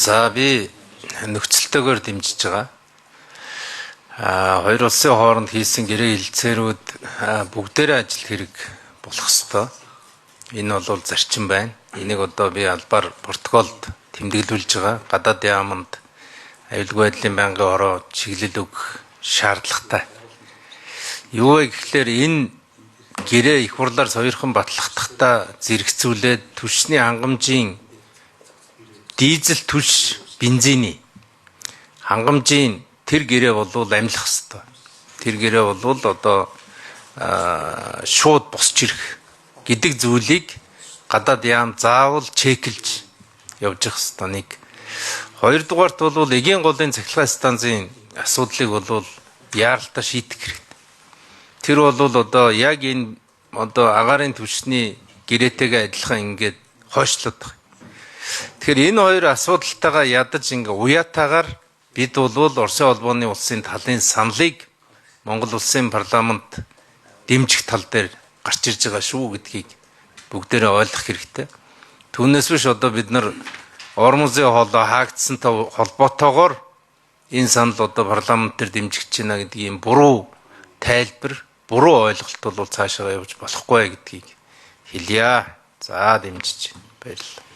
За, би нөхцөлтэйгээр дэмжиж байгаа. Хоёр улсын хооронд хийсэн гэрээ хэлэлцээрүүд бүгдээрээ ажил хэрэг болох ёстой. Энэ бол зарчим байна. Энийг одоо би албаар протоколд тэмдэглүүлж байгаа. Гадаад яаманд аюулгүй байдлын байнгын хороо чиглэл өгөх шаардлагатай. Юу вэ гэхлээр энэ гэрээ их хурлаар сойрхон батлахдаа зэрэгцүүлээд түлшний хангамжийн дизель түлш бензиний хангамжийн тэр гэрээ болвол амлах ёстой. Тэр гэрээ болвол одоо шууд босч ирэх гэдэг зүйлийг гадаад яам заавал чеклж явж явах ёстой нэг. Хоёрдугаарт бол эгийн голын цахилгаан станцын асуудлыг бол яаралтай шийдэх хэрэгтэй. Тэр бол одоо яг энэ одоо агаарын түвшний гэрээтэйгээ адилхан ингээд хойшлоод байгаа. Тэгэхээр энэ хоёр асуудалтайгаа ядаж ингээ уяатаагаар бид бол Оросын холбооны улсын талын саналыг Монгол улсын парламент дэмжих тал дээр гарч ирж байгаа шүү гэдгийг бүгдээрээ ойлгох хэрэгтэй. Түүнээс биш одоо бид нар Ормузын хоолой хаагдсантай холбоотойгоор энэ санал одоо парламент дээр дэмжигдэж байна гэдэг ийм буруу тайлбар, буруу ойлголт бол цаашаа явж болохгүй гэдгийг хэлье. За, дэмжиж баярлалаа.